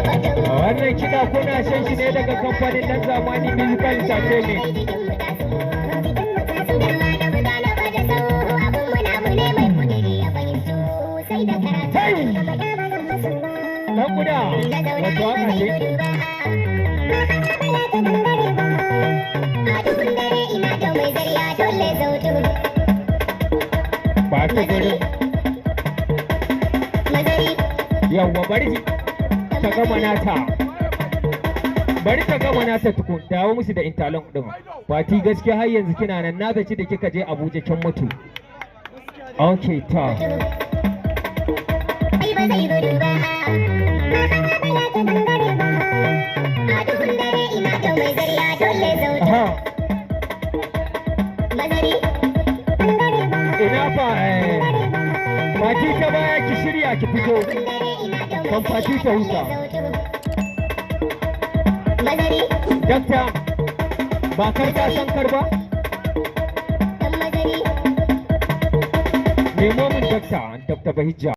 Wannan kiɗa kuna shan shi ne daga kamfanin Dan Zamani Musical Entertainment. Hey! Dan kuda, wato waka ce? Ba ta gurin. Yawwa, bari ta gama nata. Bari ta gama nata tukun, dawo musu da interlock din. Fati, gaskiya har yanzu kina nan, na zaci da kika je Abuja kin mutu. Okay, ta. Ai ba zai gudu ba, ba za ta gangare ba. A duhun dare ina da mai zariya dole zautu. Mazari gangare ba. Ina fa Fati ta baya, ki shirya ki fito. Duhun dare ina da mai Kan Fati ta huta. zautu. Mazari. Dakta, ba kar ka san kar ba? Dan mazari. Nemo min dakta, Dr. Bahijja.